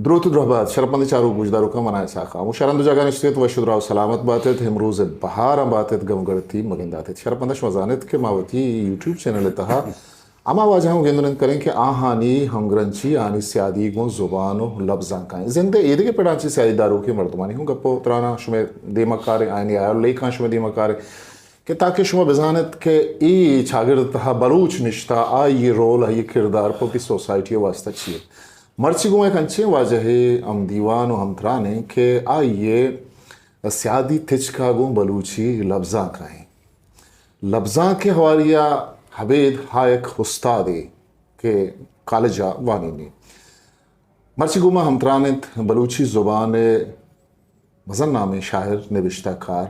دروت ءُ درہبات، شرپمندیں چاروک گوشداروکاں، من آں اسحاق خاموش۔ ہر ہند ءُ جاگہ نشتگ ات، وش ءُ دراہ ءُ سلامت بات ات، امروز ءِ بہاراں بات ات، گم گڑتی مہ گندات ات۔ شرپمند، شما زان ات کہ ما وتی یوٹیوب چینل ءِ تہا ہما واجہاں گوں گند ءُ نند کنیں کہ آہانی ہمگرنچی، آہانی سیادی گوں زبان ءُ لبزانک ءَ ایں۔ زند ءِ ایدگہ پڑاں چہ سیادی داروکیں مردمانی ہوں گپ ءُ تراناں شمئے دیما کاریں، آیانی ہیال ءُ لیکہاں شمئے دیما کاریں۔ کہ تاکہ شما بزان ات کہ اے چاگرد ءِ تہا بلوچ نشتہ، آئی ءِ رول، آئی ءِ کردار پہ وتی سوسائٹی ءِ واستہ چی انت۔ مرچی گوں یک انچیں واجہے ہم دیوان ءُ ہم ترانے کہ آئی ءِ سیادی تچک ءَ گوں بلوچی لبزانک ءَ انت۔ لبزانک ءِ ہواری ءَ ابید آ یک استادے کہ کالج ءَ وانینی۔ مرچی گوں ما ہمتران انت بلوچی زبان ءِ مزن نامیں شاعر، نبشتہ کار،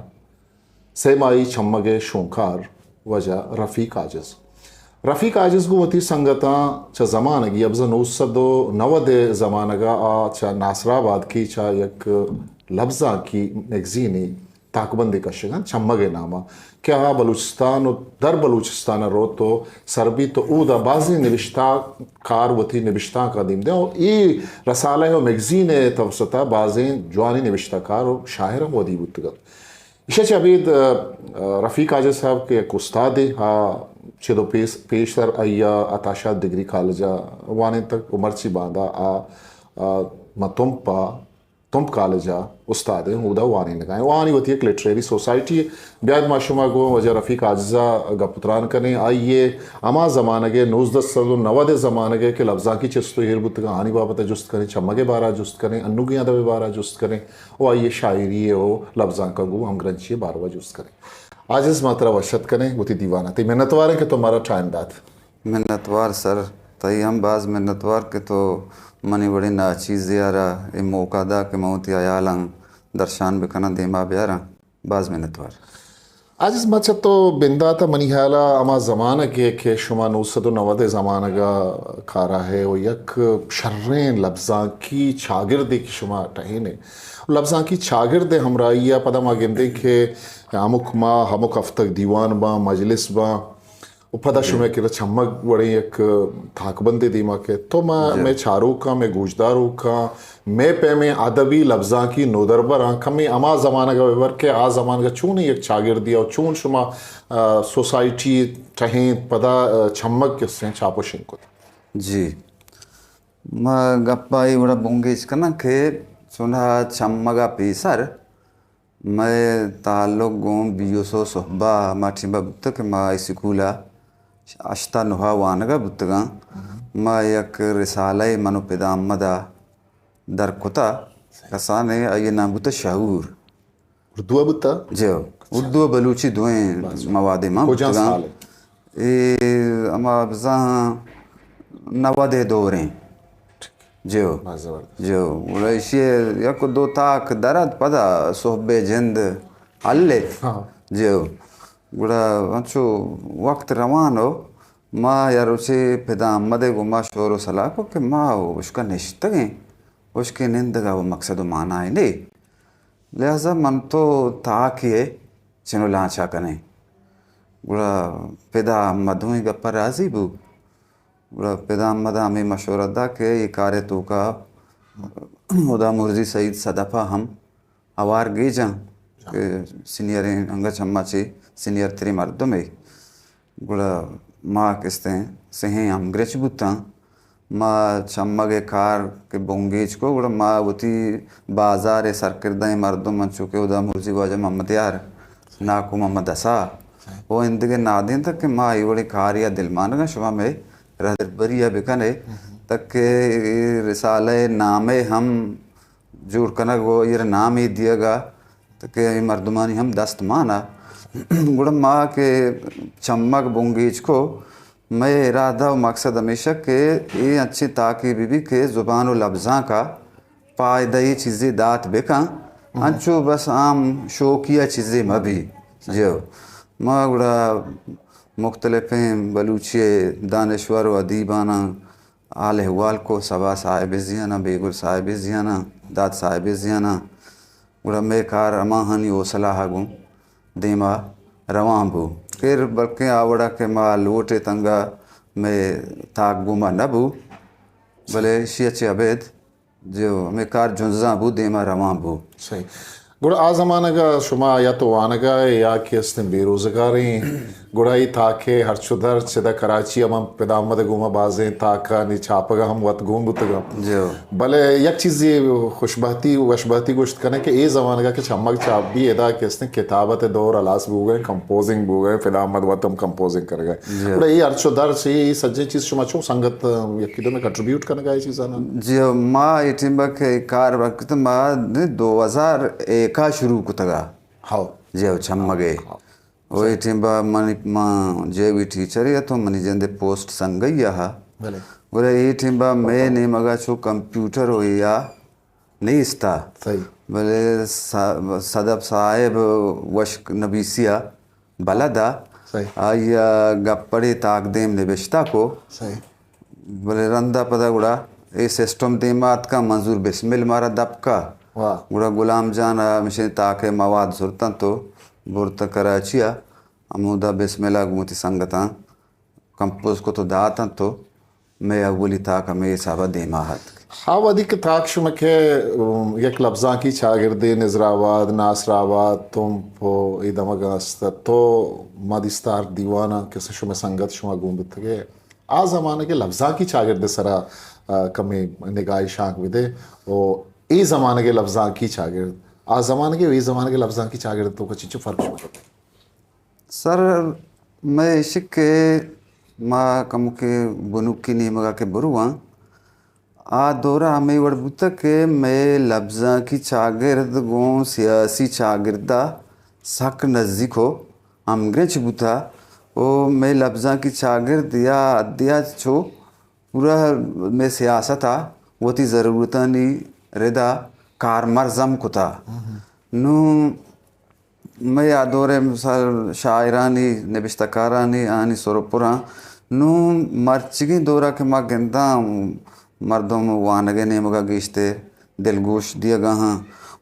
سیمائی چمگ ءِ شونکار واجہ رفیق عاجز۔ رفیک عاجز گوں وتی سنگتاں چہ زمانگی ءَ بزاں نو سد ءُ نود ءِ زمانگ ءَ آ چہ ناصر آباد کہ چہ یک لبزانکی میگزینے تاکبندے کشگ ءَ انت چمگ ءِ نام ءَ کہ آ بلوچستان ءُ در بلوچستان ءَ روت ءُ سر بیت ءُ اودا بازیں نبشتہ کار وتی نبشتانک ءَ دیم دنت ءُ اے رسالہ ءُ میگزین ءِ توسط ءَ بازیں جوانیں نبشتہ کار ءُ شاعر ہم ودی بوتگ انت۔ ایشی ءَ چہ ابید، ءَ، رفیق عاجز صاحب کہ یک استادے، آ چد ءُ پیس-، پیشتر آئی ءَ عطا شاد ڈگری کالج ءَ وانینتگ ءُ مرچی باندا آ، آ، ماں تمپ ءَ تمپ کالج ءَ استاد ایں، اودا وانینگ ءَ ایں۔ آہانی وتی یک لٹریری سوسائٹی ایں۔ بیاد ما شما گوں واجہ رفیق عاجز ءَ گپ ءُ تران کنیں۔ آئی ءِ ہما زمانگ ءِ نوزدہ سد ءُ نود ءِ زمانگ ءِ کہ لبزانکی چست ءُ ایر بوتگ، آہانی بابت ءَ جست کنیں، چمگ ءِ بارہ ءَ جست کنیں، انوگیں ادب ءِ بارہ ءَ جست کنیں ءُ آئی ءِ شاعری ءُ لبزانک ءَ گوں ہمگرنچی ءِ باروا جست کنیں۔ عاجز، ما ترا وش اتک کنیں وتی دیوان ءَ۔ تئی منتوار ایں کہ تو مارا ٹائم دات۔ منتوار سر، تئی ہم باز منتوار کہ تو منی وڑیں ناچیزے ءَ را اے موقع دا کہ من وتی ہیالاں درشان بکناں، دیما بیاراں۔ باز منتوار۔ عاجز، ما چہ تو بندات ءَ منی ہیال ءَ ہما زمانگ ءَ کہ شما نو سد ءُ نود ءِ زمانگ ءَ کارا ئے ءُ یک شریں لبزانکی چاگردے کہ شما ٹہین ئے، لبزانکی چاگرد ءِ ہمراہی ءَ پدا ما گندیں کہ ہمک ماہ، ہمک ہفتگ دیوان باں، مجلس باں، ءُ پدا جی۔ شمئے کرا چمگ وڑیں یک تاکبندے دیما کئیت۔ تو ما، جی۔ مئے چاروکاں، مئے گوشداروکاں، مئے پیمیں ادبی لبزانکی نودربراں کمے ہما زمانگ ءَ ببر کہ آ زمانگ ءَ چونیں یک چاگردے ءُ چون شما، آ، سوسائٹی ٹہینت، پدا، آ، چمگ کسیں چاپ ءُ شنگ کت۔ جی۔ ما گپ ءَ اے وڑا بنگیج کناں کہ چوناہا چمگ ءَ پیسر مئے تعلق گوں بی ایس او صحبہ ءَ ہما ٹیم ءَ بوتگ کہ ما اسکول ءَ ہشت ءَ نہ ءَ وانگ ءَ بوتگاں۔ ما یک رسالہ ءَ من ءُ پدا احمد ءَ در کتہ، کسانیں، آئی ءِ نام بوتہ شعور۔ اردو ءَ بوتہ؟ جی ہو، اردو ءُ بلوچی دوئیں باز۔ مواد ءَ ما کجام بوتگاں۔ سال ءَ؟ اے ہما بزاں نود ءِ دوریں۔ جیو۔ باز زبردست۔ جیو۔ گڑا ایشی ءَ یک دو تاک درد پدا سہب ءِ جند ہلیت۔ ہاں۔ جیو۔ گڑا انچو وقت روان ءُ ما یا روچے پدا احمد ءَ گوں ما شور ءُ سلاہ کو کہ ما ہشکا نشتگیں، ہشکے نندگا و مقصد و معنی نے۔ لہذا من تو تاکے چنو لانچا کنیں۔ گڑا پدا احمد ہوں اے گپا راضی بو۔ گڑا پدا احمد ہمے مشورہ دا کہ اے کارے توکا ہدا مرزی سعید صدفا ہم ہوار گیجاں کہ سینئریں انگا چما چے سینئر تریں مردمے۔ گڑا ما کستیں سہیں ہمگرنچ بوتاں۔ ما چمگ ءِ کار کہ بنگیج کو، گڑا ما وتی بازار ءِ سرکردہیں مردم انچو کہ ہدا مرزی واجہ محمد یار، ناکو محمد عصا و ایندگہ نادینتگ کہ ما اے وڑیں کارے ءَ دلمانگاں، شما مئے رہدربری ءَ بکن ئے، تاکہ اے رسالہ ءِ نام ءَ ہم جوڑ کنگ و ایر نامے دیگ ءَ تاکہ اے مردمانی ہم دست مان ءَ۔ گڑا ما کہ چمگ بنگیج کو، مئے ارادہ و مقصد ہمیشہ کہ اے انچیں تاکے بہ بی کہ زبان و لبزانک ءَ پائدہ ئی چیزے دات بکن، انچو بس عام شوقیہ چیزے مہ بی۔ جیو۔ ما گڑا مختلفیں بلوچی دانشور و ادیباناں حال احوال کو، صبا صاحب ءِ زیاناں، بیگل صاحب ءِ زیاناں، داد صاحب ءِ زیاناں۔ گڑا مئے کار ہماہانی حوصلہ ءَ گوں دیما روان بو۔ پھر بلکیں آ وڑا کہ ما لوٹ اتنگا مئے تاک گوما نہ بو، بلے ایشی ءَ چہ ابید جو ہمے کار جنزاں بو، دیما روان بو۔ صحیح۔ گڑا آ زمانگ ء شما یا تو وانگ ء یا کہ استیں بے روزگاریں، گڑا اے تاک ء ہرچ و درچ ادا کراچی ء من پدامد ء گوما بازیں تاکانی چاپگ ء ہم وت گون بوتگاں۔ جو۔ بلے یک چیزے خوشبہتی، وشبہتی گوشت کنیں کہ اے زمانگ ء کہ چمگ چاپ بی، ادا کہ استیں کتابت ء دور ہلاس بوگ ء، کمپوزنگ بوگ ء، پدامد وت ہم کمپوزنگ کنگ ء۔ جی۔ گڑا اے ہرچ و درچ، اے سجیں چیز شما چون سنگت، یکی دومی کنٹریبیوٹ کنگ ء اے چیزاں؟ جی، ما اے ٹیم ء کہ کار وقت ما دو ہزار ایک ء شروع کتگ ء۔ ہاؤ۔ جی، ہاؤ، چمگ ء۔ ہاؤ۔ او اے ٹیم ء منی، ما جے وی ٹیچر ء تو منی جند ء پوسٹ سنگئی ء۔ بلے۔ گڑا اے ٹیم ء مئے نیمگ ء چو کمپیوٹر و یا نیست ء۔ صحیح۔ بلے س-، صدف صاحب وشک نبیسی ء بلد ء۔ صحیح۔ آئی ء گپڑے تاکدیم نبشتہ کو۔ صحیح۔ بلے رند ء پدا گڑا اے سسٹم دیما اتکا، منظور بسمل مارا دپ کا۔ واہ۔ گڑا غلام جان ء ہمشیں تاک ء مواد زرتنت و برت کراچی ء، ہمودا بسمل ء گوں وتی سنگتاں کمپوز کت و داتنت و مئے اولی تاک ہمے حساب ء دیما اتک۔ ہاں، وہدی کہ تاک شما کہ، ام، یک لبزانکی چاگردے نظرآباد، ناصرآباد، تمپ و اے دمگاں است تو ما دیستار دیواناں کہ شما سنگت شما گون بوتگے۔ آ زمانگ ء لبزانکی چاگرد ء سرا، آ، کمے نگاہے شانک بدے و اے زمانگ ء لبزانکی چاگرد، آ زمانگ ء و اے زمانگ ء لبزانکی چاگرد ء توکا چنچو فرق شما کپے؟ سر، مئے عشق ء ما کمکے بنکی نیمگا کہ برواں، آ دورا ہمے وڑ بوتگ کہ مئے لبزانکی چاگرد گوں سیاسی چاگردا سک نزیک و ہمگرنچ بوتہ و مئے لبزانکی چاگرد یا حدیا چو پورا مئے سیاست ء وتی ضرورتانی ردا کارمرز ہم کتہ۔ نوں مئے آ دور ء مثال شاعرانی، نبشتہ کارانی، آنی سر و پراں۔ نوں مرچیگیں دور ء کہ ما گنداں، مردم وانگ ء نیمگ ء گیشتر دلگوش دیگ ء آں۔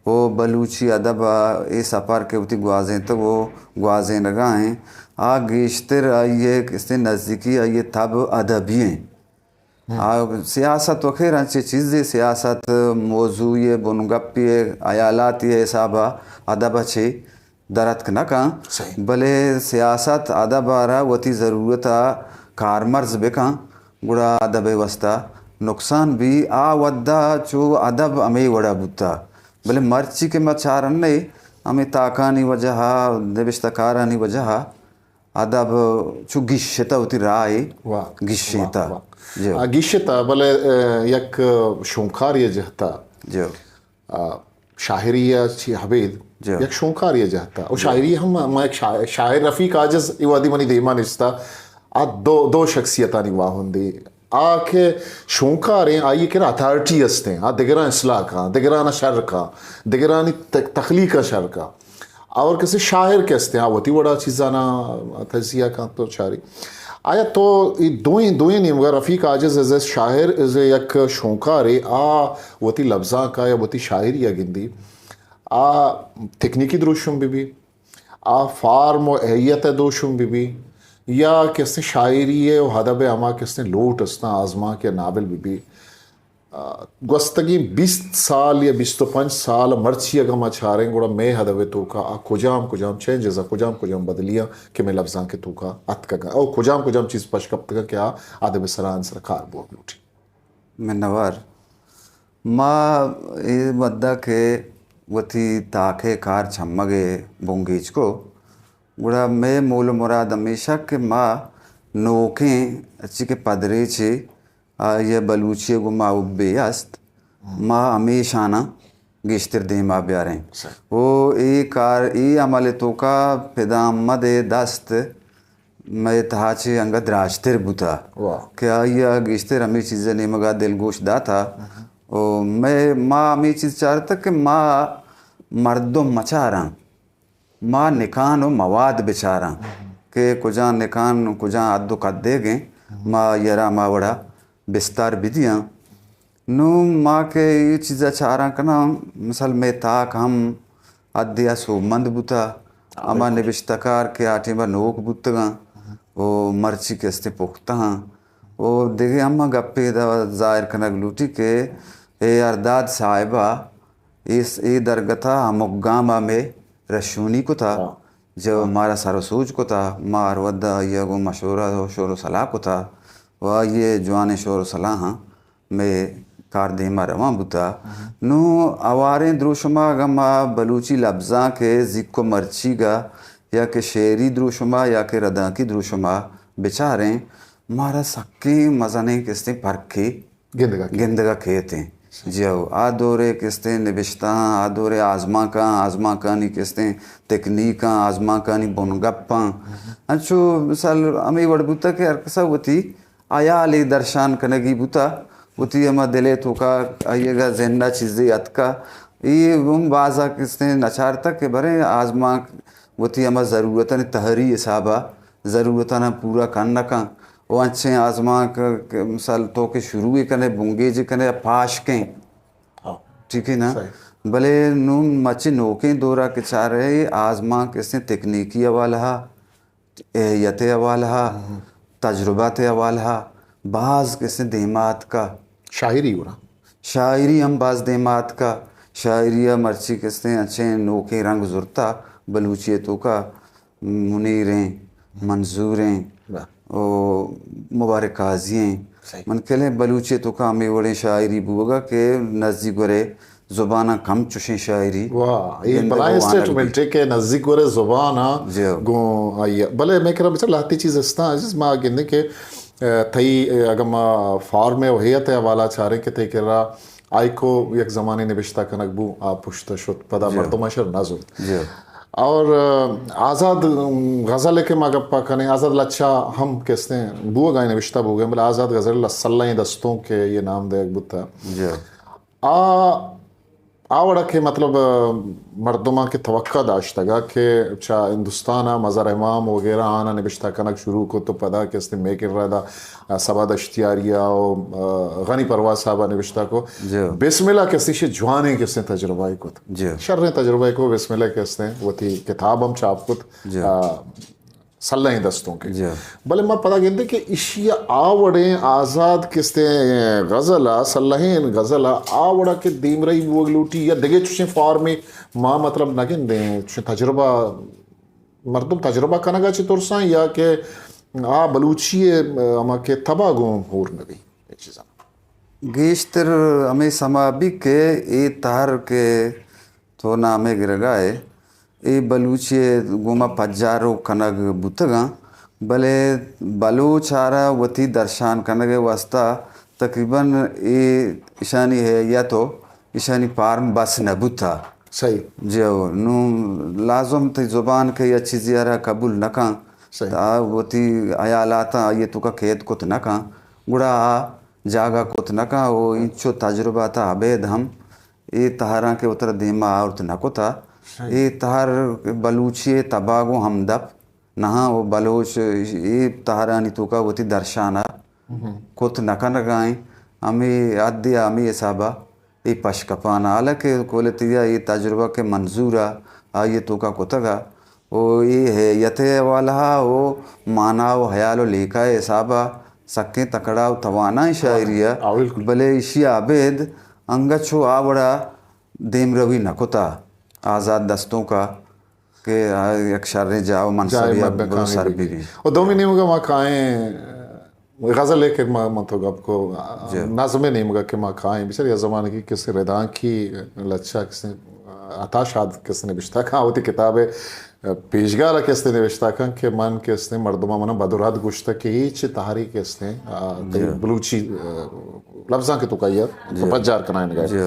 او بلوچی ادب ء اے سپر کہ وتی گوازینتگ و گوازینگ ء ایں، آ گیشتر آئی ء کسے نزیکی، آئی ء تب ادبی ایں۔ آ سیاست و خیر انچیں چیزے، سیاست موضوعی ء بنگپی ء حیالاتی ء حساب ء ادب ء چہ در اتک نہ کن، صحیح۔ بلے سیاست ادب ء را وتی ضرورت ء کارمرز بکن، گڑا ادب ء واسطہ نقصان بی۔ آ وھد ء چو ادب ہمے وڑ ء بوتہ، بلے مرچی کہ ما چارن ئے ہمے تاکانی وجہ ء، نبشتہ کارانی وجہ ء ادب چو گیشتہ، وتی راہ ء واہ، گیشتہ۔ واہ، واہ۔ جو۔ آ، گیشتہ، بلے، ا، یک شونکارے ء جہتا۔ جو۔ آ، شاعری ء چی ابید جو۔ یک شونکارے ء جہتا۔ و جو۔ شاعری ہم ما یک شا-، شاعر رفیق عاجز اے وہدی منی دیما نشتا۔ آ دو، دو شخصیتانی واہندے۔ آ کہ شونکاریں، آئی کرا اتھارٹی استیں، آ دگراں اصلاح کاں، دگراں شر کاں، دگرانی تک-، تخلیق ء شر کاں۔ اور کسے شاعر کہ استیں، آ وتی وڑا چیزانا تجزیہ کاں تو چاری۔ آیا تو اے دوئیں، دوئیں نیمگا رفیق عاجز از شاعر از یک شونکارے، آ وتی لبزانکا یا وتی شاعری ء گندی، آ تکنیکی دروشم بہ بی، آ فارم و ہیئت ء دوشم بہ بی، یا کسے شاعری ء و ادب ء ہما کسے لوٹ استاں، آزمانک یا ناول بہ بی، آ، گوستگیں بیست سال یا بیست و پنچ سال مرچی اگاں ما چاریں، گڑا مئے ادب ء توکا آ کجام کجام چینجز ء کجام کجام بدلیاں کہ مئے لبزانک ء توکا اتکگاں، او کجام کجام چیز پش کپتگاں کہ آ ادب ء سرا آنسر کار بوگ لوٹی۔ منوار۔ ما اے مدہ کہ وتی تاکے کار چمگ ء بنگیج کو، گڑا مئے مول و مراد ہمیشہ کہ ما نوکیں ہرچی کہ پدریچے آئی ء بلوچی ء گوں ما حبے است، ما ہمیشاناں گیشتر دیما بیاریں۔ صحیح۔ او اے کار، اے عمل ء توکا پدامد ء دست مئے تہا چہ انگت دراجتر بوتا واہ۔ کہ آئی ء گیشتر ہمے چیز ء نیمگا دلگوش داتا۔ او مئے، ما ہمے چیز چارتگ کہ ما مردم مچاراں، ما نکان و مواد بچاراں کہ کجا نکان، کجا حد و قدیگیں، ما آئی ء را ہما وڑا بستار بدیاں۔ نوں ما کہ اے چیزا چاراں کناں، مثال مئے تاک ہم حدے ء سوبمند بوتا، ہما نبشتہ کار کہ آ ٹیم ء نوک بوتگاں و مرچی کہ استیں پختہ آں۔ و دگہ ہما گپے ادا ظاہر کنگ لوٹی کہ اے ارداد صاحب ءَ اے س-، اے درگت ءَ ہمک گام ءَ مئے رہشونی کتا، ہاں۔ جو مارا سر و سوج کتا، ما ہر وھد ءَ آئی ءَ گوں مشورہ و شور و صلاح کتا و آئی ءِ جوانیں شور و صلاحاں مئے کار دیم ءَ روان بوتا۔ نوں ہواریں دروشم ءَ اگاں ما بلوچی لبزانک ءِ زیک و مرچیگ ءَ یا کہ شعری دروشم ءَ یا کہ ردانکی دروشم ءَ بچاریں، مارا سکیں مزنیں کستیں پرکے گندگ ءَ کیت۔ گندگ ءَ کیت ایں۔ جی ہو، آ دور ءِ کستیں نبشتہاں، آ دور ءِ آزمانکاں، آزمانکانی کستیں تکنیکاں، آزمانکانی بنگپاں۔ انچو مثال ہمے وڑ بوتا کہ ہر کسا وتی ہیالے درشان کنگی بوتا، وتی ہما دل ءِ توکا آئی ءَ ذہن ءَ چیزے اتکا۔ اے ہم بازا کستیں نچارتگ کہ بریں آزمانک وتی ہما ضرورتانی تہری حساب ءَ ضرورتاناں پورا کن نہ کن۔ و انچیں آزمانک کہ مثال تو کہ شروع کنے، بنگیج کنے، پاش کیں۔ ہاں۔ ٹھیک ہے نا؟ صحیح۔ بلے نوں مچی نوکیں دورا کہ چارے آزمانک کستیں تکنیکی حوالہ ءَ، اہیت ءِ حوالہ ءَ، تجربات ءِ حوالہ ءَ باز کستیں دیما اتکا۔ شاعری گڑا؟ شاعری ہم باز دیما اتکا۔ شاعری ءَ مرچی کستیں انچیں نوکیں رنگ زرتا بلوچی ءِ توکا۔ منیر ایں، منظور ایں، واہ۔ او مبارک قاضی ایں۔ صحیح۔ من کلیں بلوچی ءِ توکا ہمے وڑیں شاعری بوگا کہ نزیک گورے زباناں کم چوشیں شاعری۔ واہ، اے گندگ بلاہیں و وانگ اسٹیٹمنٹ بی۔ اے کہ نزیک گورے زباناں جی۔ گوں آئی ءَ۔ بلے مئے کرا بچار لہتے چیز استاں، عزیز، ما گندیں کہ، اے، تئی، اے، اگاں ما فارم ءِ و ہیئت ءِ حوالہ چاریں کہ تئی کرا ہائیکو یک زمانے نبشتہ کنگ بو، آ پشت شت، پدا جی۔ مردماں شر نہ زرت۔ جی۔ اور، آ، آزاد، ام، غزل ءِ کہ ما گپا کنیں، آزاد لچہ ہم کستیں بوگا ایں، نبشتہ بوگا ایں، بلے آزاد غزل سلہیں دستوں کہ یہ نام دیگ بوتا۔ جی۔ آ، آ وڑا کہ مطلب، آ، مردماں کہ توقع داشتگا کہ چا ہندوستان ءَ مظہر امام وغیرہ آناں نبشتہ کنگ شروع کت تو پدا کستیں مئے کرا دا، آ، صبا دشتیاری ءَ و، آ، غنی پرواز صاحب ءَ نبشتہ کو۔ جی۔ بسم اللہ کستیں شے جوانیں کستیں تجربہ ءَ کت۔ جی۔ شریں تجربہ ءَ کو بسم اللہ کستیں وتی کتاب ہم چاپ کت۔ جی۔ آ، سلہیں دستوں کہ۔ جی۔ بلے ما پدا گندے کہ ایشی ءَ آ وڑیں آزاد کستیں غزل ءَ، سلہیں غزل ءَ آ وڑا کہ دیمرئی بوگ لوٹی یا دگہ چوشیں فارمے ما مطلب نہ گندیں، چوشیں تجربہ، مردم تجربہ کنگا چہ ترساں یا کہ آ بلوچی ءِ ہما کہ تبا گوں ہور نہ بی اے چیزاں۔ گیشتر ہمے سما بی کہ اے تہر کہ تو نامے گرگا ئے، اے بلوچی ءِ گوما پجارو کنگ بوتگاں، بلے بلوچ آرا وتی درشان کنگ ءِ واسطہ تقریباً اے ایشانی ہیئت و ایشانی پارم بس نہ بوتا۔ صحیح۔ جی ہو، نوں لازم تئی زبان کہ یا چیزی آرا قبول نہ کن، صحیح۔ تا وتی حیالاتاں آئی توکا قید کت نہ کن، گڑا آ جاگہ کت نہ کن و انچو تجربہ تا ابید ہم اے تہراں کہ وترا دیما آورت نہ کتا۔ صحیح۔ اے تہر بلوچی ءِ تبا گوں ہمدپ نہاں و بلوچ اے تہرانی توکا وتی درشان ءَ کت نہ کنگا ایں۔ ہمے حد ءَ ہمے حساب ءَ اے پش کپان ءَ۔ حالانکہ کولتی ءَ اے تجربہ کہ منظور ءَ آئی ءِ توکا کتگ ءَ و اے ہیئت ءِ حوالہ ءَ و مانا و حیال و لیکہ ءِ حساب ءَ سکیں تکڑا و توانائیں شاعری ءَ، ہاں، بالکل۔ بلے ایشی ءَ ابید انگت چو آ وڑا دیمروی نہ کتا آزاد دستونک ءَ کہ آ یک شریں جاہ و منصبے ءَ برو سر بہ بی۔ و دومی نیمگ ءَ ما کائیں غزلے کہ ما، ما تو گپ کو، جی۔ نظم ءِ نیمگ ءَ کہ ما کائیں، بچار یک زمانگی کسے ردانکی لچہ کسے عطا شاد کسے نبشتہ کن، وتی کتاب ءِ پیشگال ءَ کسے نبشتہ کن کہ من کسے مردماں منا بد و رد گوشتہ کہ اے چہ تہری کسے، آ، تئی جی۔ بلوچی، آ، لبزانک ءِ توکا یا جی۔ تو پجار کنائینگا۔ جی۔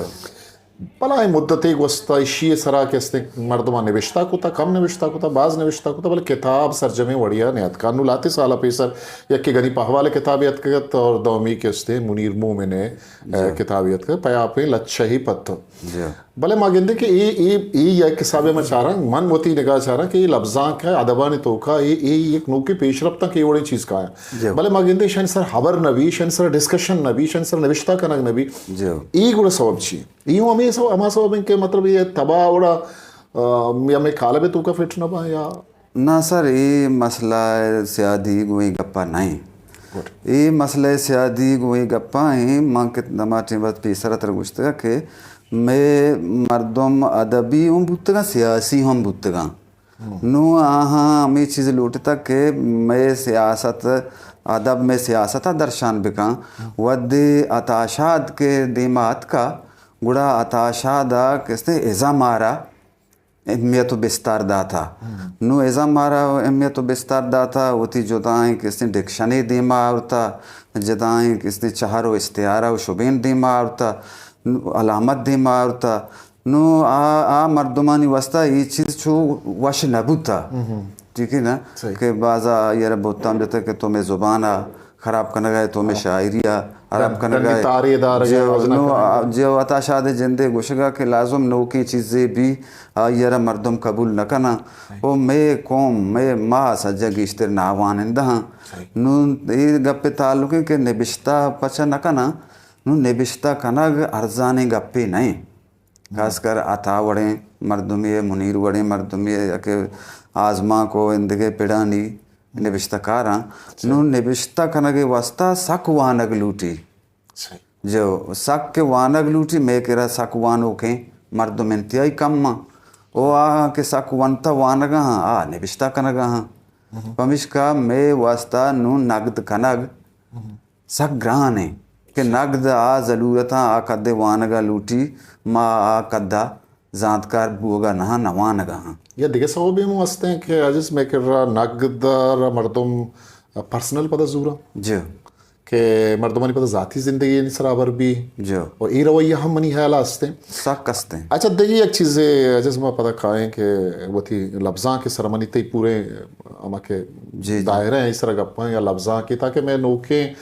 بلاہیں مدتے گوستہ ایشی ءِ سرا کہ استیں مردماں نبشتہ کتہ، کم نبشتہ کتہ، باز نبشتہ کتہ، بلے کتاب سرجمیں وڑیا نیاتکہ۔ انوں لہتے سال ءَ پیسر یکے گنی پہوال ءِ کتابے اتکگ ات اور دومی کہ استیں منیر مومن ءِ، جی۔ اے، کتابے اتکگ، پیاپیں لچہی پتو۔ جی۔ بلے ما گندیں کہ اے، اے، اے یک حسابے ما چاراں، من وتی نگاہ چاراں کہ اے لبزانک ءِ ادبانی توکا اے، اے یک نوکیں پیشرفتاں کہ اے وڑیں چیز کایاں۔ جی۔ بلے ما گندیں ایشانی سر ہبر نہ بی، ایشانی سر ڈسکشن نہ بی، ایشانی سر نبشتہ کنگ نہ بی۔ جی۔ اے گڑا سبب چی؟ اے ہوں ہمے سو-، ہما سوب انت کہ مطلب اے تباہ وڑا، آ، ہمے کالب ءِ توکا فٹ نہ باں یا؟ نہ سر، اے مسئلہ سیادی گوں اے گپا نہ ایں۔ اے مسئلہ سیادی گوں اے گپاں ایں، من کہ دما ٹیم وت پیسر ءَ ترا گوشتگ کہ مئے مردم ادبی ہم بوتگاں، سیاسی ہم بوتگاں۔ نوں آہاں ہمے چیز لوٹتگ کہ مئے سیاست، ادب مئے سیاست ءَ درشان بکن۔ وھدے عطا شاد کہ دیما اتکا، گڑا عطا شاد ءَ کستیں ازم ءَ را اہمیت و بستار داتا۔ نوں ازم ءَ را اہمیت و بستار داتا، وتی جدائیں کستیں ڈکشنے دیما آورتا، جدائیں کستیں چہر و استعارہ و شبین دیما آورتا، علامت دیما آورتا۔ نوں آ، آ مردمانی واسطہ اے چیز چو وش نہ بوتا۔ ٹھیک ہے نا؟ کہ بازا آئی ءَ را بہتام جتا کہ تو مئے زبان ءَ خراب کنگ ءَ ئے، تو مئے شاعری ءَ خراب کنگ ءَ ئے۔ جیو عطا شاد ءِ جند ءِ گوشگ ءَ کہ لازم نوکیں چیزے بی، آئی ءَ را مردم قبول نہ کناں۔ او مئے قوم، مئے ما سجہ گیشتر ناوانندہ ہاں۔ نوں اے گپ ءِ تعلق ہے کہ نبشتہ پچہ نہ کناں، نوں نبشتہ کنگ ارزانیں گپے نہ انت۔ خاص کر عطا وڑیں مردمے ءَ، منیر وڑیں مردمے ءَ، یا کہ آزمانک و اندگہ پڑانی نبشتہ کاراں، نوں نبشتہ کنگ ءِ واسطہ سک وانگ لوٹی۔ جو سک کہ وانگ لوٹی، مئے کرا سک وانوکیں مردم انتہائی کم آں۔ او آہاں کہ سک ونتہ وانگ ءَ ہاں، آ نبشتہ کنگ ءَ ہاں۔ پمیشکا مئے واسطہ نوں نگد کنگ سک گران انت کہ نگد آ ضلورتاں آ قد ءِ وانگ ءَ لوٹی، ما آ قد ءَ زانتکار بوگ ءَ نہ آں، نہ وانگ ءَ آں۔ یا دگہ سوبے ہم ہستیں کہ عزیز مئے کرا نگد ءَ را مردم پرسنل پدا زوراں۔ جی۔ کہ مردمانی پدا ذاتی زندگی سرا ہبر بی۔ جی۔ و اے رویہ ہم منی خیال ءَ ہستیں۔ سک ہستیں۔ اچھا، دگہ یک چیزے عزیز ما پدا کائیں کہ وتی لبزانک ءِ سرا منی تئی پورے ہما کہ جی، جی۔ دائرہ ہیں، اس طرح گپاں یا لبزانک ءِ، تاکہ مئے نوکیں،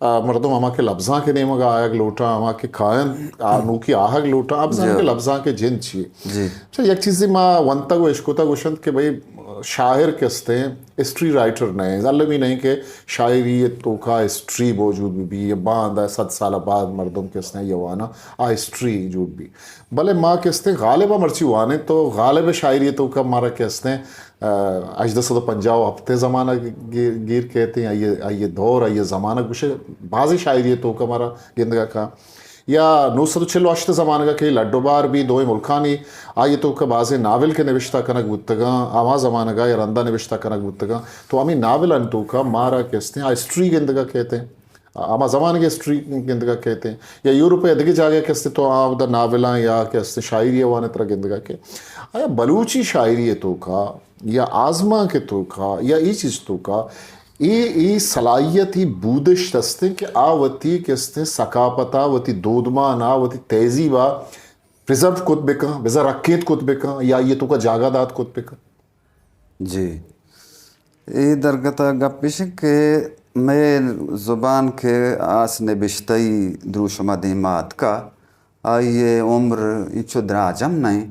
آ، مردم ہما کہ لبزانک ءِ نیمگ ءَ آیگ لوٹاں، ہما کہ کاینت، آ، نوکی آہگ لوٹاں، آ بزاناں کہ لبزانک ءِ جند چی یے۔ جی۔ اچھا، یک چیزے ما ونتگ و اشکتگ گوشنت کہ بھئی، شاعر کہ استیں، ہسٹری رائٹر نہ ایں، المی نہ ایں کہ شاعری ءِ توکا ہسٹری موجود بہ بی، یا باندا صد سال بعد مردم کہ استیں، یا واناں، آ ہسٹری جوڑ بی۔ بلے ما کہ استیں، غالب ءَ مرچی وانیں تو غالب ءِ شاعری ءِ توکا مارا کہ استیں، آ، ہژدہ سد و پنجاہ و ہپت ءِ زمانگ گی-، گیر کیت ایں، آئی ءِ، آئی ءِ دور، آئی ءِ زمانگ گوشے، بازیں شاعری ءِ توکا مارا گندگ ءَ کاں۔ یا نو سد و چل و ہشت ءِ زمانگ ءَ کہ لڈ و بار بی دوئیں ملکانی، آئی ءِ توکا بازیں ناول کہ نبشتہ کنگ بوتگاں، ہما زمانگ ءَ یا رندا نبشتہ کنگ بوتگاں، تو ہمے ناولانی توکا مارا کہ استیں، آ ہسٹری گندگ ءَ کیت ایں۔ ہما زمانگ ءِ ہسٹری گندگ ءَ کیت ایں، یا یورپ ءِ دگہ جاگہ کہ استیں تو آ اودا ناولاں یا کہ استیں شاعری ءَ وانئے ترا گندگ ءَ کیت۔ آیا بلوچی شاعری ءِ توکا یا آزمانک ءِ توکا یا اے چیز توکا اے، اے صلاحیت، اے بودشت استیں کہ آ وتی کہ استیں ثقافت ءَ، وتی دودمان ءَ، وتی تہذیب ءَ پریزرو کت بکن، بزاں رکینت کت بکن یا آئی ءِ توکا جاگہ دات کت بکن؟ جی۔ اے درگت ءَ گپ اش کہ مئے زبان کہ آس نبشتہی دروشم ءَ دیما اتکا، آئی ءِ عمر انچو دراج ہم نہ انت،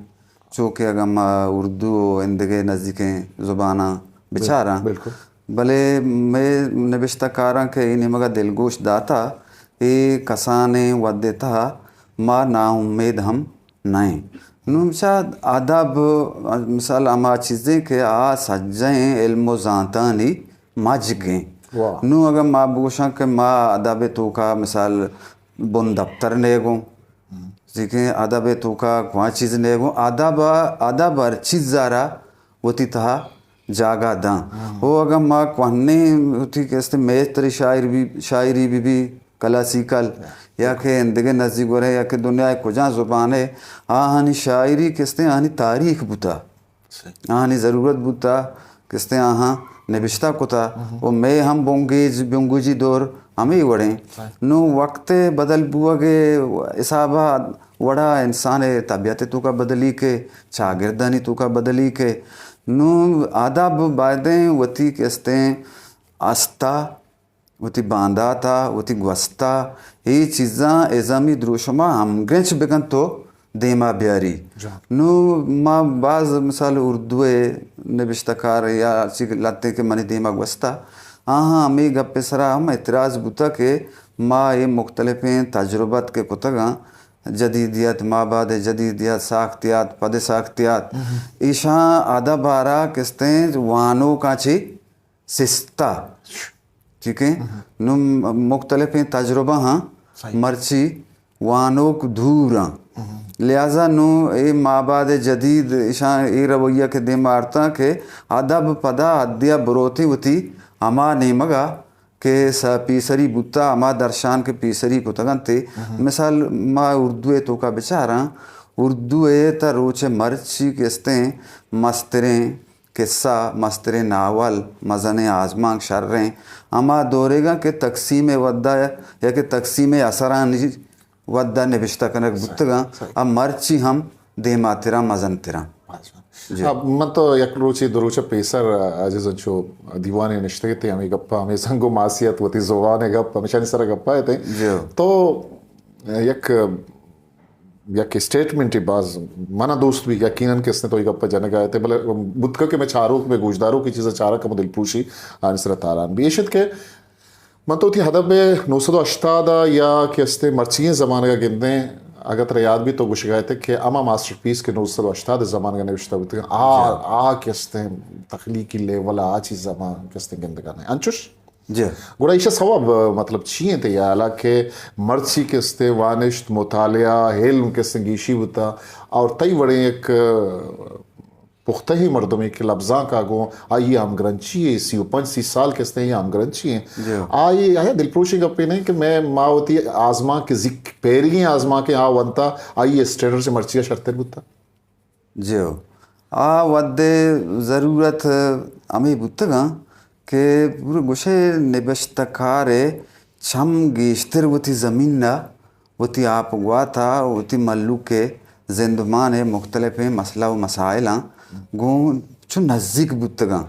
چو کہ اگاں ما اردو و اندگہ نزیکیں زباناں بچاراں۔ بلکل۔ بلے مئے نبشتہ کاراں کہ اے نیمگ ءَ دلگوش داتا، اے کسانیں وھدے تہا ما ناامیت ہم نہ ایں۔ نوں چہ ادب، مثال، ہما چیزیں کہ آ سجہیں علم و زانتانی مجگ ایں۔ واہ۔ نوں اگاں ما بگوشاں کہ ما ادب ءِ توکا، مثال، بن دپتر نیگوں، چیکیں ادب ءِ توکا کواں چیز نیگوں، ادب، ادب ہر چیز ءَ را وتی تہا جاگہ داں۔ ہاں۔ او اگاں ما کوہنیں وتی کہ استیں میتری شاعر بی، شاعری بی بی، کلاسیکل یا کہ اندگہ نزیک وریں یا کہ دنیا ءِ کجام زبان ءَ آہانی شاعری کہ استیں آہانی تاریخ بوتا۔ صحیح۔ آہانی ضرورت بوتا کہ استیں آہاں نبشتہ کتا۔ ہاں۔ و مئے ہم بنگیج، بنگوجی دور ہمے وڑیں۔ صحیح۔ نوں وقت ءِ بدل بوگ ءِ حساب ءَ وڑا انسان ءِ طبیعت ءِ توکا بدلی کہ، چاگردانی توکا بدلی کہ۔ نوں ادب بایدیں وتی کہ استیں ہستا، وتی باندات ءَ، وتی گوست ءَ، اے چیزاں ازمی دروشم ءَ ہمگرنچ بکن تو دیما بیاری۔ جان۔ نوں ما باز مثال اردو ءِ نبشتہ کار یا چی لہتیں کہ منی دیما گوستا، آہاں ہمے گپ ءِ سرا ہم اعتراض بوتا کہ ما اے مختلفیں تجربت کہ کتگاں، جدیدیت، مابعد جدیدیت، ساختیات، پد ساختیات، ہم۔ ایشاں ادب ءَ را کہ استیں وانوکاں چہ سستا۔ ٹھیک ہے؟ نوں مختلفیں تجربہ ہاں، مرچی وانوک دور آں۔ لہذا نوں اے مابعد جدید اشاں اے رویہ کہ دیم آرتاں کہ ادب پدا ادیا بروتیں وتی ہما نیمگا کہ س-، پیسری بوتا، ہما درشان کہ پیسری کتگ انت۔ مثال ما اردو ء توکا بچاراں، اردو ء تا روچ مرچی کہ استیں مستریں قصہ، مستریں ناول، مزنیں آزمانک شریں، ہما دوریگاں کہ تقسیم ودا یا کہ تقسیم اثرانی ودا نبشتہ کنگ بوتگاں، اب مرچی ہم دیماتراں مزنتراں۔ جی۔ اب من تو یک روچے دو روچ پیسر عزیز انچو دیوانے نشتگ تے، ہمیں گپا، ہمیں سنگ و ماسیت وتی زبان گپ، ہمیشانی سر گپا تے۔ جی۔ تو یک یک اسٹیٹمنٹ باز منا دوست بھی، یقیناً کہ اس نے تو یہ گپ جنگ آئے تے، بلے بوتکا کہ میں چاروک، میں گوشداروک کی چیزیں چارا کم دلپروشی آنی سر تالان بھی اشت کہ من تو تھی ادب نو سد و ہشتاد یا کہ استے مرچی زمانگا گندیں، اگر ترا یاد بھی تو گوشگا تے کہ اما ماسٹر پیس کہ نو سد و ہشتاد زمانگا نوشتہ بوتگا، آ، آ کہ استے تخلیقی لیول آ چیز زمان کہ استے گندگا نہیں۔ انچوش؟ جی۔ گڑا ایشا سوب، مطلب، چی انت یا حالا کہ مرچی کہ استے وانشت، مطالعہ، علم کہ استے گیشی بوتا اور تئی وڑیں یک پختہ مردمے کہ لبزانک آ گوں آئی ہمگرنچی ہے، سی و پنچ سی سال کہ استے آئی ہمگرنچی ہیں۔ جی۔ آئی، آیا دلپروشی گپے نہیں کہ میں ما وتی آزمانک کہ زک پیریگیں آزمانک کہ آ ونتا آئی اسٹینڈرڈ سے مرچی شرتر بوتا۔ جیو، آ وھدے ضرورت ہمے بوتگاں کہ پورا گوشے نبشتہ کارے چم گیشتر وتی زمین ء وتی آپ گوات ء وتی مھلوک ء زندمان ء مختلفیں مسئلہ و مسائلاں گوں چو نزیک بوتگاں۔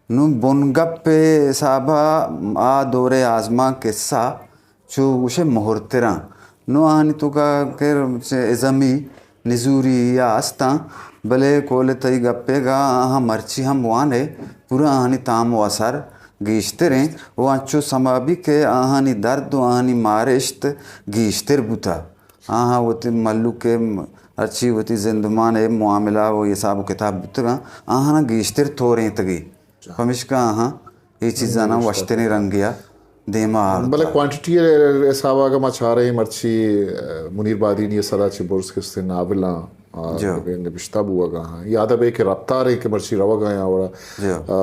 نوں بنگپ ء حساب ء آ دور ء آزمانک قصہ چو گوشے مہرتراں۔ نوں آہانی توکا کہ چہ ازمی نزوری یا استاں، بلے کول تئی گپے گا آہاں مرچی ہم وانے، پورا آہانی تام و اثر گیشتریں و انچو سما بی کہ آہانی درد و آہانی مارشت گیشتر بوتا۔ آہاں وتی مھلوک ء ہرچی وتی زندمان ء معاملہ و حساب و کتاب بوتگاں، آہاں گیشتر تورینتگی۔ پمیشکا آہاں اے چیزاناں وشتریں رنگیا دیما آورتا۔ بلے کوانٹیٹی ء حساب ء اگاں ما چاریں مرچی، آ، منیر بادینی ء سدا چہ برز کستیں ناولاں، آ، جو۔ نبشتہ بوگا ہاں۔ یا ادب ء کہ رفتار ء کہ مرچی روگا یا وڑا، جو۔ آ،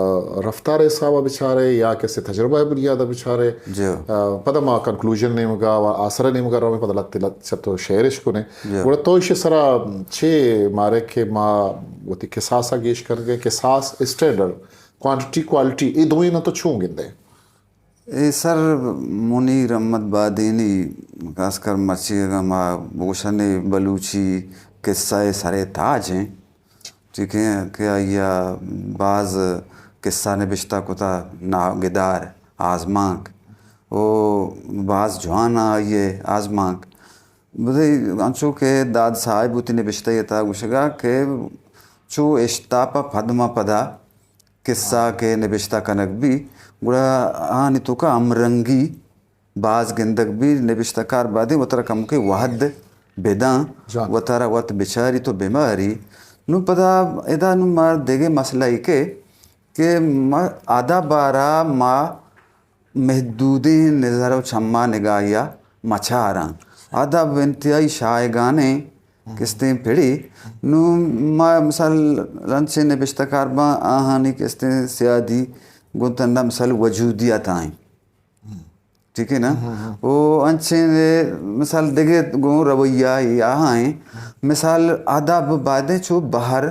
رفتار ء حساب ء بچارے یا کسے تجربہ ء بنیاد ء بچارے۔ جو۔ آ، پدا ما کنکلوژن نیمگا و آسر ء نیمگا رویں، پدا لت لت چہ تو شعرش کنے۔ جو۔ گڑا تو ایشی سرا چے مارے کہ ما وتی کساس ء گیش کرگے، کساس اسٹینڈرڈ کوانٹٹی، کوالٹی، اے دوئیناں تو چون گندے؟ اے سر منیر احمد بادینی، خاص کر مرچی اگاں ما بگوشن اے بلوچی قصہ ء سر ء تاج ہیں، ٹھیک ہے، کہ آئی ء باز قصہ نبشتہ کتا، نا گدار، آزمانک، او باز جوان آئی ء آزمانک۔ بزاں انچو کہ داد صاحب وتی نبشتہ ء تہا گوشگا کہ چو اشتاپ ء پد ما پدا قصہ کہ نبشتہ کنگ بی، گڑا آہانی توکا ہمرنگی باز گندگ بی، نبشتہ کار بادیں وترا کمکے وہد بداں، جان۔ وترا وت بچاری تو بماری۔ نوں پدا ادا نوں ما دگہ مسئلہ ای کہ، کہ ما ادب ء را ما محدودیں نظر و چما نگاہیا مچاراں۔ ادب انتہائی شایگانیں کستیں پڑے۔ نوں ما مثال رنچیں نبشتہ کار باں، آہانی کستیں سیادی گوں تنا مثال وجودیت آئیں۔ ٹھیک ہے نا؟ او انچیں مثال دگہ گوں رویہ ای آہائیں۔ مثال ادب بایدیں چو بہر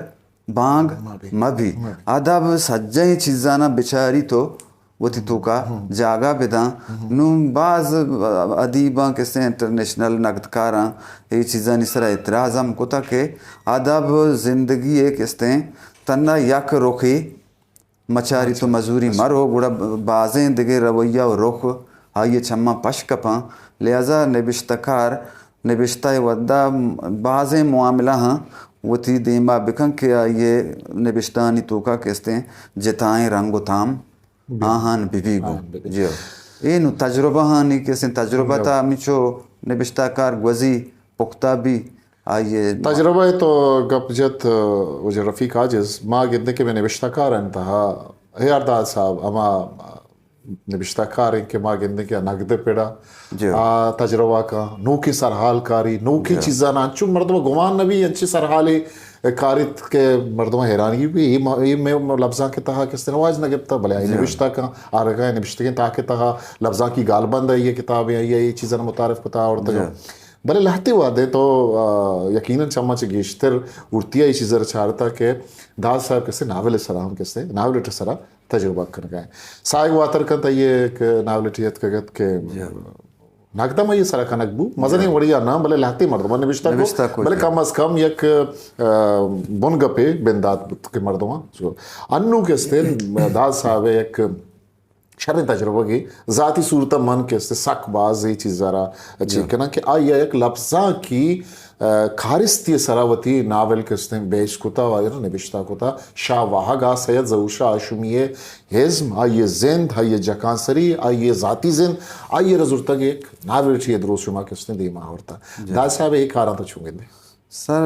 بانگ مہ بی۔ مہ بی۔ ادب سجہیں چیزاناں بچاری تو وتی توکا جاگہ بداں۔ نوں باز ادیباں کسے انٹرنیشنل نقدکاراں اے چیزانی سرا اعتراض ہم کتا کہ ادب زندگی ء کستیں تنا یک رخے مچاری تو مزوری مرو، گڑا بازیں دگہ رویہ و رخ آئی ء چماں پش کپاں۔ لہذا نبشتہ کار نبشتہ ء وھدا بازیں معاملہ ہاں وتی دیما بکن کہ آئی ء نبشتہانی توکا کستیں جتائیں رنگ و تام آہان بہ بی گوں۔ جی۔ اے نوں تجربہ ہانی کسیں تجربہ تا ہمینچو نبشتہ کار گوزی پختہ بی آئی ء تجربہ ء تو گپ جت، واجہ رفیق عاجز، ما گندے کہ میں نبشتہ کار انتہا، اے آر داد صاحب، ہما نبشتہ کار ایں کہ ما گندیں کہ آ نگد ءِ پڑا جی۔ آ تجربہ کاں، نوکیں سرحال کاری، نوکیں جی۔ چیزاں انچو مردم گمان نہ بی، انچیں سرحالے کاریت کہ مردم حیرانگی بی۔ اے ما-، اے مئے لبزانک ءِ تہا کستے رواج نہ گپتا، بلے آئی جی۔ نبشتہ کاں، آرگا نبشتگیں تاک ءِ تہا لبزانکی گالبند آئی ءِ کتابیں، آئی ءَ اے چیزاں متعارف کتا آورتگا۔ جی۔ بلے لہتے وہدے تو، آ، یقیناً چماں چہ گیشتر ارتیا اے چیز ءَ چارتا کہ داد صاحب کستے ناول ءِ سرا ہم کستے، ناول ءِ سرا تجربہ کنگا ایں۔ ساہگ واتر کنت، آئی ءِ یک ناولٹی اتکگ ات کہ جی۔ نگدم آئی ءِ سرا کنگ بو، مزنیں جی۔ وڑیا نہ، بلے لہتے مردماں نبشتہ کو، نبشتہ کو، بلے جی۔ کم از کم یک، آ، بنگپے بندات بوت کہ مردماں۔ انو کستے داد صاحب ءِ یک شریں تجربگے، ذاتی صورت ءَ من کستے سک باز اے چیز ءَ را چی جی۔ کناں کہ آئی ءَ یک لبزانکی، آ، کارستی ءِ سرا وتی ناول کستیں بیش کتا و آئی ءَ نبشتہ کتا۔ شاہ واہگ ءَ سید ظہور شاہ ہاشمی ءِ ازم، آئی ءِ زند، آئی ءِ جکانسری، آئی ءِ ذاتی زند، آئی ءَ را زرتگ یک ناولٹی ءِ دروشم ءَ کستیں دیما آورتا۔ جی۔ داد صاحب اے کاراں تو چون گندے؟ سر،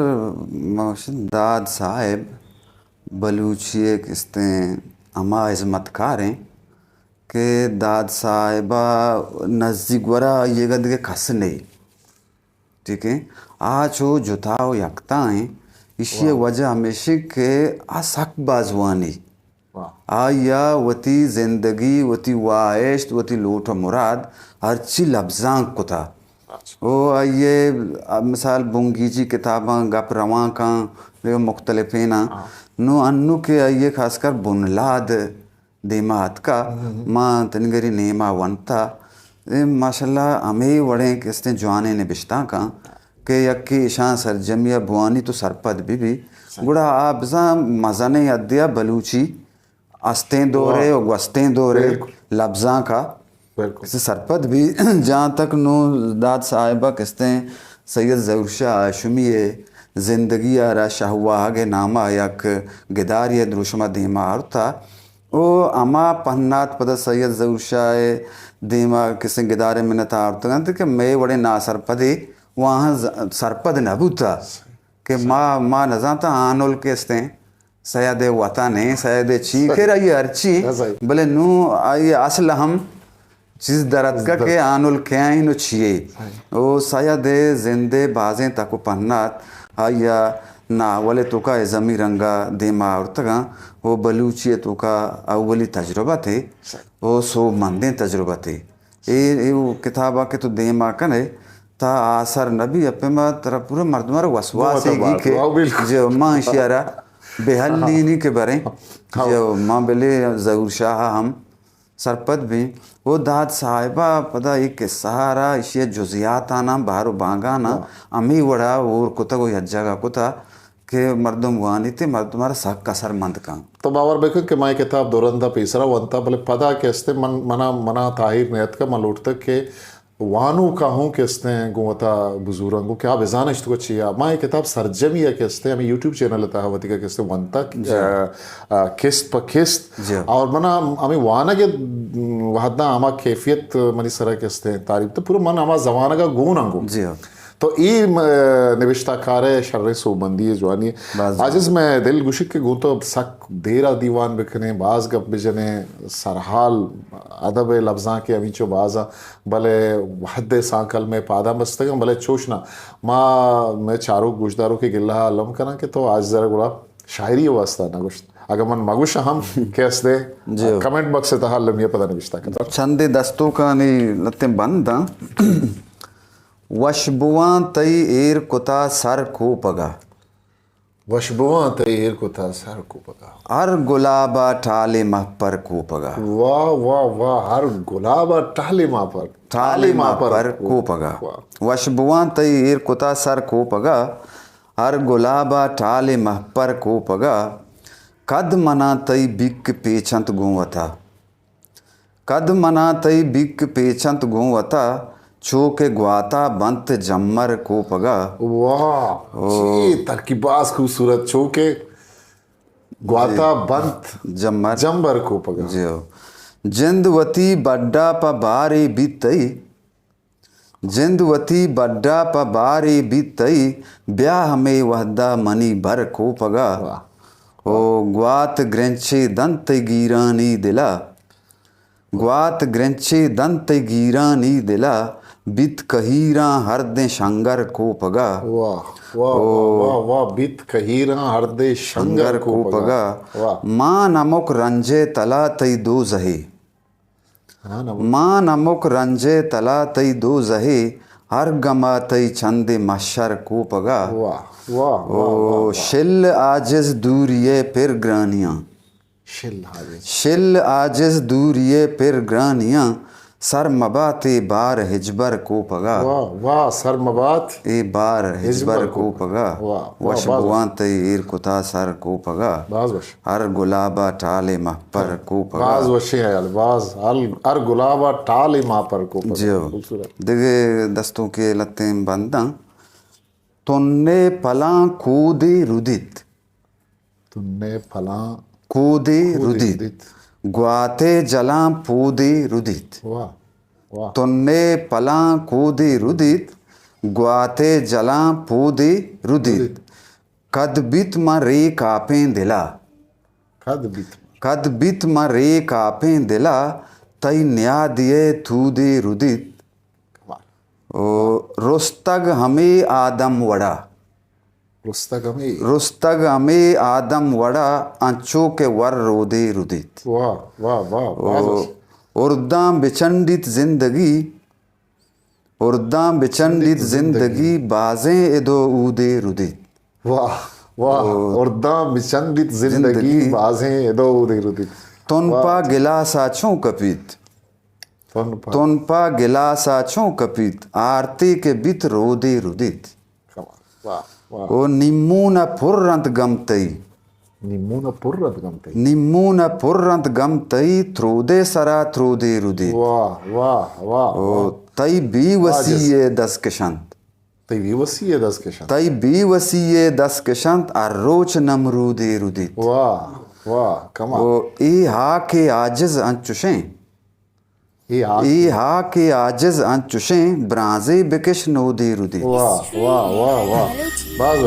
ما گوشن داد صاحب بلوچی ءِ کستیں ہما ہزمتکار ایں کہ داد صاحب ءِ نزیک گورا آئی ءَ دگہ کس نہ ایں۔ ٹھیک ہے؟ آ چو جتا و یکتا ایں۔ ایشی ءِ واہ۔ وجہ ہمیش ایں کہ آ سک باز وانی۔ واہ۔ آئی ءَ وتی زندگی، وتی واہشت، وتی لوٹ و مراد ہرچی لبزانک کتا۔ اچھا۔ او آئی ءِ مثال بنگیجی کتاباں گپ روانکاں، مختلفیناں۔ ہاں۔ نو انو کہ آئی ءِ خاص کر بنلاد دیما اتکا، ہم۔ ما تنیگری نیما ونتا۔ اے ماشاءاللہ ہمے وڑیں کستیں جوانیں نبشتانکاں کہ یکے اشاں سرجمی ءَ بوانی تو سرپد بہ بی۔ صحیح۔ گڑا آ بزاں مزنیں حدے ءَ بلوچی استیں دورے واہ۔ و گوستیں دورے بالکل۔ لبزانک ءَ بالکل۔ کسے سرپد بی۔ جہاں تک نوں داد صاحب ءَ کستیں سید ظہور شاہ ہاشمی ءِ زندگی ءَ را شاہ واہگ ءِ نام ءَ یک گدارے ءِ دروشم ءَ دیما آورتا۔ او ہما پہنات پدا سید ظہور شاہ ءِ دیما کسیں گدار ءِ منت ءَ آورتگ انت کہ مئے وڑیں ناسرپدے واہاں ز-، سرپد نہ بوتا کہ ما، ما نزانتا آنل کستیں سید ءِ وطن ایں، سید ءِ چی، خیر آئی ءِ ہرچی، ہاں، صحیح۔ بلے نوں آئی ءِ اصل ہم چیز در اتکگ کہ آنل کئے ایں و چی اے۔ صحیح۔ او سید ءِ زند ءِ بازیں تک و پہنات آئی ءَ ناول ءِ توکا ازمی رنگ ءَ دیما آورتگاں و بلوچی ءِ توکا اولی تجربت اے۔ صحیح۔ او سوبمندیں تجربت اے۔ اے، اے کتاب ءَ کہ تو دیما کن ئے، تا آسر نہ بی، اپے ما ترا پورا مردم ءَ را وسواسے گی کہ واہ، بالکل۔ جو ما اشی ءَ را بہ ہلینی کہ بریں۔ ہاں۔ جو ما بلے ظہور شاہ ءَ ہم سرپد بیں۔ او داد صاحب ءَ پدا اے قصہ ءَ را اشی ءِ جزیاتاں بہر و بانگاں واہ۔ ہمے وڑا ہور کتگ و یک جاگہ کتا کہ مردم وانیت، مردم ءَ را سک اثرمند کن۔ تو باور بکن کہ ما اے کتاب دو رندا پیسرا ونتا، بلے پدا کہ استیں من، منا، منا تاہیر نیتکا، من لوٹتگ کہ وانوکا ہوں کہ استیں گوں وتا بزوراں، گوں کہ آ بزانشت کو چیا۔ ما اے کتاب سرجمی ءَ کہ استیں ہمیں یوٹیوب چینل ءِ تہا وتیگا کہ استیں ونتا، جی۔ آ، آ، قسط پہ قسط۔ جی۔ اور منا ہمیں وانگ ءِ وہداں ہما کیفیت منی سرا کہ استیں تعریف تو پورا من ہما زمانگا گون آں گوں۔ جی۔ تو اے م-، نبشتہ کار ءِ شریں سوبمندی ءِ جوانی ءِ۔ باز جوان۔ عاجز مئے دل گوشی کہ گوں تو سک دیر ءَ دیوان بکنیں، باز گپ بجنیں، سرحال ادب ءِ لبزانک ءِ ہمینچو باز آں، بلے وہد ءِ سانکل مئے پاداں بستگ آں، بلے چوش نہ۔ ما مئے چاروک گوشداروک ءِ گلہ ءَ الم کناں کہ تو عاجز ءَ را گڑا شاعری ءِ واسطہ نہ گوشت۔ اگاں من مگوشاں ہم کہ استیں جی۔ کمنٹ باکس ءِ تہا المی ءَ پدا نبشتہ کن۔ چندے دستونکانی لتیں بند آں۔ وشبواں تئی ایر کتا سر کوپگا۔ وشبواں تئی ایر کتا سر کوپگا۔ ہر گلاب ءَ ٹالے مہپر کوپگا۔ واہ، واہ، واہ، ہر گلاب ءَ ٹالے مہپر۔ ٹالے مہپر کوپگا۔ واہ۔ وشبواں تئی ایر کتا سر کوپگا۔ ہر گلاب ءَ ٹالے مہپر کوپگا۔ کد منا تئی بیک پیچنت گوں وتا۔ کد منا تئی بیک پیچنت گوں وتا، چو کہ گواتا بنت جمر کوپگا۔ واہ، او۔ چی ترکیب، باز خوبصورت، چو کہ گواتا جی۔ بنت جمر۔ جمبر کوپگا۔ جی ہو۔ جند وتی بڈا پہ بارے بیت تئی، جند وتی بڈا پہ بارے بیت تئی، بیا ہمے وہدا منی بر کوپگا۔ واہ۔ او گوات گرنچے دنت تئی گیرانی دلا۔ گوات گرنچے دنت تئی گیرانی دلا، بیت کہیراں ہردیں شنگر کوپگا۔ واہ، واہ، واہ، او۔ واہ، واہ، بیت کہیراں ہردیں شنگر شنگر کوپگا۔ کوپگا۔ واہ۔ مان ہمک رنجے تلا تئی دوزہے۔ مان ہمک۔ مان ہمک رنجے تلا تئی دوزہے، ہر گما تئی چندے محشر کوپگا۔ واہ، واہ، واہ، او واہ، واہ۔ شل عاجز دوریے پر گرانیاں۔ شل عاجز۔ شل عاجز دوریے پر گرانیاں، سر مبات اے بار ہجبر کوپگا۔ واہ، واہ، سر مبات۔ اے بار ہجبر ہجبر کوپگا۔ کوپگا۔ واہ، واہ، وش باز بوان تئی ایر کتا سر کوپگا۔ باز وش۔ ہر گلابا ٹالے مہپر کوپگا۔ باز وشیں ہیال، باز۔ ہر، ہر گلابا ٹالے مہپر کوپگا۔ جیو۔ خوبصورت۔ دگہ دستوں کے لتیں بنداں۔ تنے پلاں کودے ردیت۔ تنے پلاں کودے کودے ردیت۔ ردیت۔ گواتے جلاں پودے ردیت۔ واہ، واہ۔ تنے پلاں کودے ردیت۔ گواتے جلاں پودے ردیت۔ ردیت۔ کد بیت من ریک آپیں دلا۔ کد بیت من۔ کد بیت من ریک آپیں دلا، تئی نیادی ء تودے ردیت۔ کمال۔ او رستگ ہمے آدم وڑا۔ رستگ ہمے۔ رستگ ہمے آدم وڑا، انچو کہ ور رودے ردیت۔ واہ، واہ، واہ، باز او وش۔ ارداں بچنڈیت زندگی، ارداں بچنڈیت زندگی، بازیں ادو اودے ردیت۔ واہ، واہ۔ او۔ ارداں بچنڈیت زندگی، زندگی۔ بازیں ادو اودے ردیت۔ تن واہ۔ پا گلاسا چون کپیت؟ تن پا۔ تن پا گلاسا چون کپیت؟ آرتی کہ بیت رودے ردیت۔ کمال۔ واہ، واہ۔ او نیمون پر انت گم تئی۔ نیمون پر انت گم تئی۔ نیمون پر انت گم تئی، ترودے سرا ترودے ردیت۔ واہ، واہ، واہ، او واہ۔ تئی بے واہ، وسی جس۔ ء دست کشنت۔ تئی بے وسی ء دست کشنت۔ تئی بے وسی ء دست کشنت، ہر روچ نمرودے ردیت۔ واہ، واہ، کمال۔ او اے ہاک ء عاجز انچوشیں۔ اے ہاک۔ اے ہاک ء عاجز انچوشیں، برانزے بکش نودے ردیت۔ واہ، واہ، واہ، واہ۔ باز